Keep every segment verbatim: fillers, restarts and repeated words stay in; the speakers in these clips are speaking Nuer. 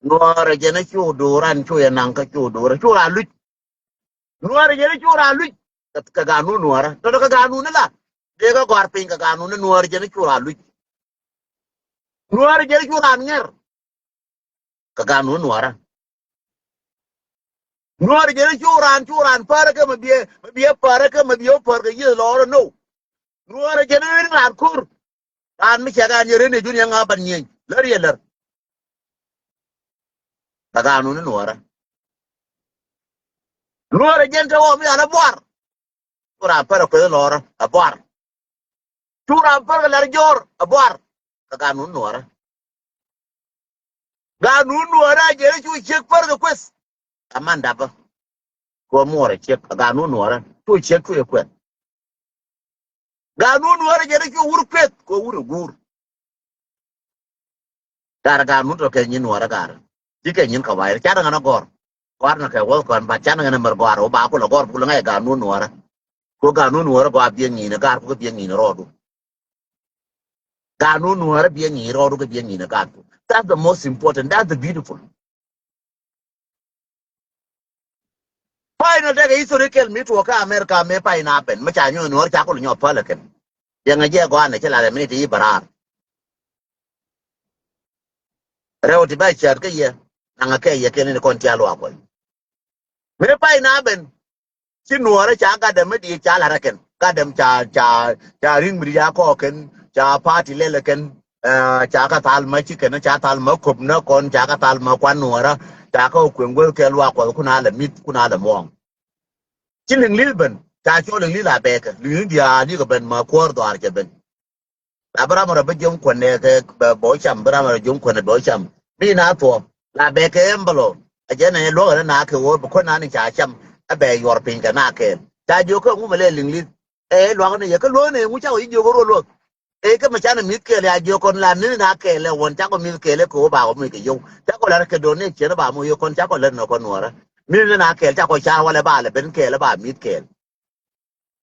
Nuɔɔrɛ jɛn a cu do̱ran cu yɛ naŋ kä cu do̱rɛ cu raa luc. Nuɔɔrɛ jɛn a cu raa luc. Kɛ, kɛ ganun nuɔɔrɛ tɔtɔ kɛ ganun ni la. Dee kɛ gɔ̱a̱r piny kɛ ganun ni nuɔɔrɛ jɛn a cu raa luc. Nuɔɔrɛ jɛn a cu raa ŋɛr. Kɛ ganun nuɔɔrɛ. Nuɔɔrɛ jɛn cu raan cu raan pärä kɛ mɛ biɛ mɛ biɛ pärä kɛ mɛ biɛ pär kɛ yieth lɔɔrä no. Nuɔɔrɛ jɛn rin raan ko̱r. Raan mi cɛ gan yɛ rin yɛ jun yɛ ŋa̱ ban nyieny lär yɛ lär. Kɛ ganun nuɔɔrä. Nuɔɔrɛ jɛn te wä mi an a buar. Cu raan pärä kueth lɔɔrä a buar. Cu raan pärä kɛ lär jɔr a buar. Kɛ ganun nuɔɔrä. Ganun nuɔɔrä a jɛn cu ciek pärä kɛ kueth. A man dapä. Kɛ muɔɔrɛ ciek a ganun nuɔɔrä cu ciek cu yɛ kueth. Ganun nuɔɔrä jɛn cu wur kueth kɛ wur ɛ guur. Gar ganun tɔ kɛ nyin nuɔɔrä gar. Ci kɛ nyin kɛ wayr car ŋän a gɔr. Gɔr nɛ kɛ wäth kɔn bat car ŋän a mɛr gɔr wä ba kulɛ gɔr kulɛ ŋa̱c ganun nuɔɔrä. Ko ganun nuɔɔrä gɔa biɛ ŋi̱n a gar ku kɛ biɛ ŋi̱n a rɔɔdu. Ganun nuɔɔrä biɛ ŋi̱n a rɔɔdu kɛ biɛ ŋi̱n a gar ku. That's the most important. That's the beautiful. Pay nɔ tekɛ historical mi tuɔɔk kä America mëë pay na ben mi ca nyuɔth nuɔɔr ca kul nyuɔth päl kɛn. Yɛŋɛ jɛ gɔanɛ ci lat ɛ minit i̱ bɛ raar. Rɛw ti bɛ cäät kä yɛ naŋɛ kɛ yɛ kɛn ni kɔn tia luaak kɔn. Mëë pay na ben ci nuɔɔrä ca gat dɛm mi diit ca lat ɛ kɛn gat dɛm ca ca ca ri̱ŋ mi diit ca kɔɔk kɛn ca party lɛl ɛ kɛn. Ca kä thal mä ci kɛn ca thal mä köp nä kɔn ca kä thal mä kuan nuɔɔrä ca kä kueŋ guäth kɛ luaak kuɔth kun a lɛ mith kun a lɛ muɔ̱ɔ̱ŋ. Ci liŋ li̱th ben ca cɔl liŋ li̱th a bɛɛkɛ liŋ li̱th diaal yikɛ ben mä kuäär dhɔaar cɛ ben. La bi ram rɔ bi jiom kuɛnɛ kɛ bɛ bɔ cam bi ram rɔ jiom kuɛnɛ bɛ cam. Bi na thuɔ la bɛɛkɛ ɛmbalo a jɛ nɛ luɔk ɛn na kɛ wä bi kuɛn na ni ca cam. Ɛ bɛ yuɔr piny kɛ na kɛɛl ca jiök kä ŋumɛ lɛ liŋ li̱th. Ɛ luak ni yɛ kä luäk ni ŋu cakɔ yi jiök kä ruɔ luäk. Ëë kä mi canɛ mi̱th kɛɛl ya jiök kɔn la ni̱n na kɛɛl ɛ wän cakɔ mi̱th kɛɛl ɛ kɛ wä ba wä muc kɛ yio̱w cakɔ lɛr kɛ donation ba muc yio̱w kɔn cakɔ lɛr nɔ kɔn nuɔrä. Ni̱n na kɛɛl cakɔ car walɛ ba lɛ ben kɛɛl ɛ ba mi̱th kɛɛl.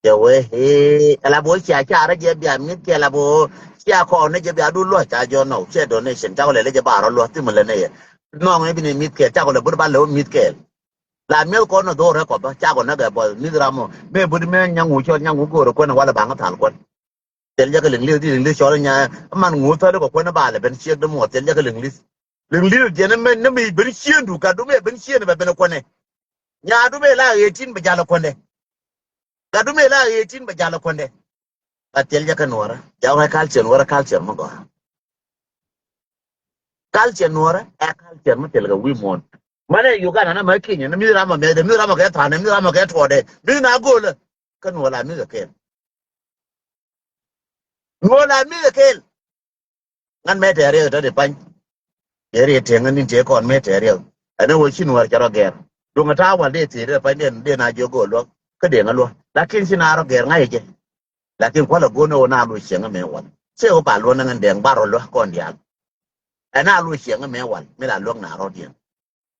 Cɛ wee ëë ɛ la bo̱o̱ cia carä jɛ bia mi̱th kɛɛl la bo̱o̱ cia kɔɔn ni jɛ bia du luɔ̱c ca jɔ̱ɔ̱n nɔ cɛ donation cakɔ lɛ lɛ jɛ ba rɔ luɔ̱c thimɛ lɛ ni yɛ. Nɔɔŋ i̱ bi ni mi̱th kɛɛl cakɔ lɛ bur ba lɛ wä mi̱th kɛɛl. La mi̱eth kɔn nɔ dho̱r rɛ kɔpä cakɔ näk ɛ bɔth mi̱th ram mɔ mëë bur mɛ nyaŋ wu cɔl nyaŋ wu go̱o̱r kuɛn walɛ baŋ thal kuɛn. Thil jɛ kɛ liŋ li̱th di liŋ li̱th cɔl nya man ŋu thäl kɛ kuɛn ba lɛ ben ciek dämuɔ thil jɛ kɛ liŋ li̱th. Liŋ li̱th jɛn mɛ ni mi ben ciendu ka dum yɛ ben cien bɛ ben kuɛnɛ. Nya dum yɛ la eighteen bɛ jal kuɛndɛ. Ka dum yɛ la eighteen bɛ jal kuɛndɛ. Ka thil jɛ kɛ nuɔrä ja wä culture nuɔrä culture mɛ gɔra. Culture nuɔrä ɛ culture mɛ thil kɛ wi̱i̱ muɔ̱ɔ̱n. Manɛ Uganda na mɛ Kenya ni mi ram mɛ mɛ mi ram mɛ kɛ thanɛ mi ram mɛ kɛ tuɔdɛ mi na golä. Kä nuɔrä mi kɛ kɛl. Nuɔɔr la mi kɛ kɛɛl. Ŋän mɛ tɛɛr riɛk tɔ̱ di pa̱ny. Tɛɛr riɛk tieŋ ŋän in tieŋ kɔn mɛ tɛɛr riɛk. Ɛn ɛ wä ci nuɔɔr cɛ rɔ gɛr duŋ ta̱a̱ wal dee thiec dee pa̱ny dee na jiök go̱o̱r luäk. Kä dee ŋä luäk lakin ci na rɔ gɛr ŋa̱c jɛ. Lakin kualɛ go̱o̱r ni wä na luɔc cieŋ ŋä mɛ wal cɛ wä ba luɔk ni ŋän dɛŋ bar rɔ luäk kɔn diaal. Ɛn na luɔc cieŋ ŋä mɛ wal mi la luäk na rɔ diɛn.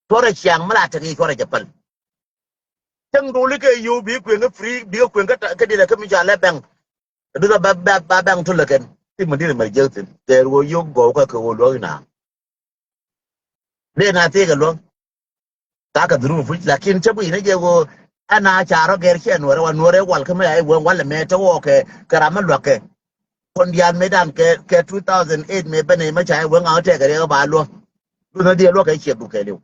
Cuɔrɛ ciaŋ mi la tek i̱ cuɔrɛ jɛ päl. Cäŋ doli kɛ yio̱w bi kueŋ kä free bi kɛ kueŋ kä diɛt kä mi cɔal ɛ bɛŋ. Duth a ba ba ba bɛŋ tulɛ kɛn ti mi dit mɛ jek thin kɛ ruɔ yio̱w gɔw kä kɛ wä luɔk ina. Dee na thikɛ luɔk. Ka kɛ dhuruf wi̱c lakin cä guic ni jɛ wä. Ɛn a ca rɔ gɛr ciɛ nuɔrɛ wa nuɔrɛ wal kä mi a i̱ wä wal mɛ te wä kɛ kɛ ram mi luɔk kɛ. Kɔn diaal mëë dan kɛ kɛ two thousand eight mëë ben mëë ca i̱ weŋ a wä tɛkɛ riɛk ba luɔ̱k. Duth ni diɛ luɔ̱k kɛ ciɛ duk kɛ liw.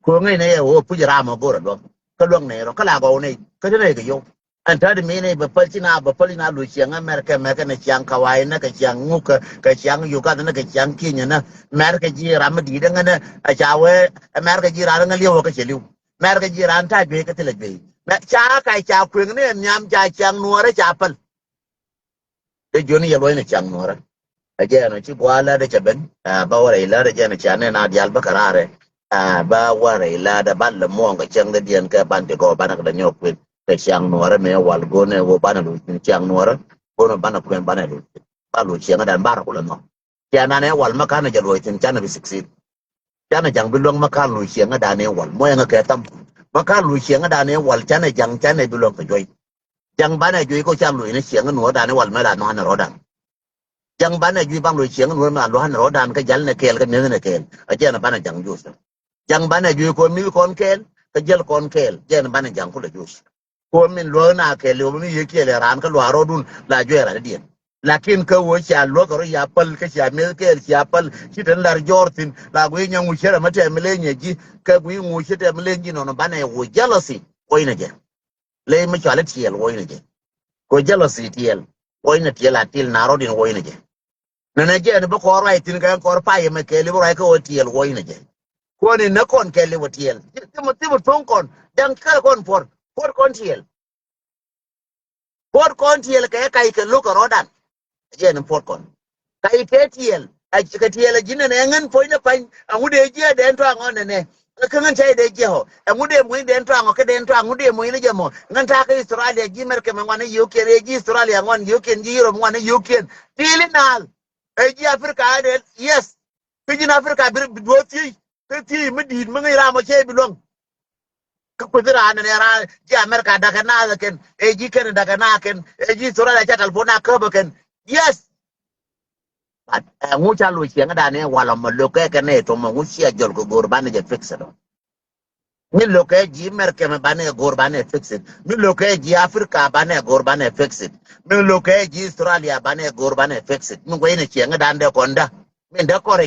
Ko̱ ŋäc ni yɛ wä puc ram a go̱r a luɔ̱k kä luɔ̱k ni rɔ kä la gɔw ni kä ti ni kɛ yio̱w. Ɛn täti mi ni bɛ päl ci na bɛ päl ci na luc ciɛŋ America mɛkɛ ni ciaŋ Kawai ni kɛ ciaŋ ŋuk kɛ ciaŋ Uganda ni kɛ ciaŋ Kenya ni mɛr kɛ ji̱ ram mi di̱i̱t ɛŋɛ ni a ca wee mɛr kɛ ji̱ ram ɛŋɛ liɛw kä cɛ liw. Mɛr kɛ ji̱ ran ta̱a̱ juey kä thilɛ juey. Mɛ ca kac ca kueŋ ni nhiam ca ciaŋ nuɔɔrä ca päl. Dee jiön yɛ luɔ̱c ni ciaŋ nuɔɔrä. Ɛ jɛ ɛn ɔ ci gua̱a̱ lät ɛ cɛ ben ɛ bä wä rɛy lät ɛ jɛ ɛn ɔ cia nɛn a diaal bä kɛ raarɛ. Ɛ bä wä rɛy lät ɛ ban lɛ muɔ̱ɔ̱ŋ kɛ cäŋ dee diɛn kɛ ban ti gɔw banɛ kɛ dɛ nyɔk kueth kɛ ciaŋ nuɔɔrä mëë wal go̱o̱nɛ wä banɛ luc ciaŋ nuɔɔrä. Go̱o̱nɛ banɛ kuɛn banɛ luc ba luc ciaŋ dan bar kulɛ nhɔk. Ciaŋ dan ɛ wal ma kanɛ jɛ luɔc thi̱n canɛ bi succeed. Canɛ jaŋ bi luäŋ ma kan luc ciɛŋä dan i̱ wal muɔyɛ ŋä kɛ tham. Ma kan luc ciɛŋä dan i̱ wal canɛ jaŋ canɛ bi luäŋ kɛ juɔy. Jaŋ banɛ juɔy kɔ can luc ni ciɛŋä nuɔ̱ɔ̱r dan i̱ wal mɛ la nuanɛ rɔ̱dan. Ja̱ŋ banɛ juëc baŋ lo̱c cieŋ in wä mi a lua̱n rɔ̱dan kä jäl nɛ kɛɛl kä mi̱eth nɛ kɛɛl. A jɛn banɛ ja̱ŋ juëc. Ja̱ŋ banɛ juëc kɛ mi kɔn kɛɛl kä jäl kɔn kɛɛl, jɛn banɛ ja̱ŋ kulɛ juëc. Kɛ min luäk na kɛɛl i̱ wä mi yiëë kiɛɛl ɛ raan kä luaar rɔɔdun la juɛɛr raan i̱diɛn. Lakin kä wä cia luäk kɛ rɔ ya päl kä cia mi̱eth kɛɛl cia päl ci ten lar jɔɔr thi̱n la guiy nyaŋ wi̱c cärɛ mi tɛm mi leny ɛ ji̱. Kä guiy ŋuc ci tɛm mi leny ji̱ nɔnɔ banɛ wä jealousy. Wä inɛ jɛ. Ley mi cɔal i̱ tiɛɛl wä inɛ jɛ. Kɛ jealousy tiɛɛl. Wä inɛ tiɛɛl a til na rɔɔdin wä inɛ jɛ. Nɛnɛ jɛ ni bi kɔɔr ruac thi̱n kɛ kɔɔr pay ɛmɛ kɛɛl i̱ bi ruac kä wä tiɛɛl wä inɛ jɛ. Kuɔn in nä kɔn kɛɛl i̱ wä tiɛɛl. Thimɔ thimɔ thoŋ kɔn. Da̱ŋ kɛl kɔn puɔr. Puɔr kɔn tiɛɛl. Puɔt kɔn tiɛɛl kɛ kac kɛ lo̱k kɛ rɔ̱dan. Jɛ ni puɔt kɔn kac kɛ tiɛɛl. Kɛ tiɛɛl a ji̱n ɛn ɛ ŋän puɔ̱ny ni pa̱ny. Ɛŋu dee jiɛ dee tɔaŋ ɔ nɛnɛ. Kä ŋän cäy dee jiɛ ɔ ɛŋu dee muɔ̱ny dee tɔaŋ ɔ kä dee tɔaŋ ŋu dee muɔ̱ny ni jɛ mɔ. Ŋän ta̱a̱ kä Australia ji̱ America mɛ ŋuan ni yio̱o̱kiɛn ɛ ji̱ Australia ŋuan yio̱o̱kiɛn ji̱ Europe ŋuan ni yio̱o̱kiɛn. Ti̱i̱l inaal ɛ ji̱ Africa ɛ dee yes. Kä ji̱n Africa bi duɔ̱ɔ̱th thiec. Kä thiec mi di̱i̱t mi ŋäc ram ɔ cɛ bi luäŋ. Kä kueth raan ni raan ji̱ America dakɛ naath kɛn ɛ ji̱ kɛn dakɛ naa kɛn ɛ ji̱ Australia ca talpon a käp kɛn. Yes. But ɛŋu ca lo̱c ciɛŋ dan ɛ walɔ mɔ lo̱kɛ kɛn ɛ tɔmɔ ŋu cia jɔl kɛ go̱o̱r banɛ jɛ fix it. Mi lo̱kɛ ji̱ America mɛ banɛ go̱o̱r banɛ fix it. Mi lo̱kɛ ji̱ Africa banɛ go̱o̱r banɛ fix it. Mi lo̱kɛ ji̱ Australia banɛ go̱o̱r banɛ fix it. Mi guɛy ni ciɛŋ dan dee kɔn da. Min dee kɔrɛ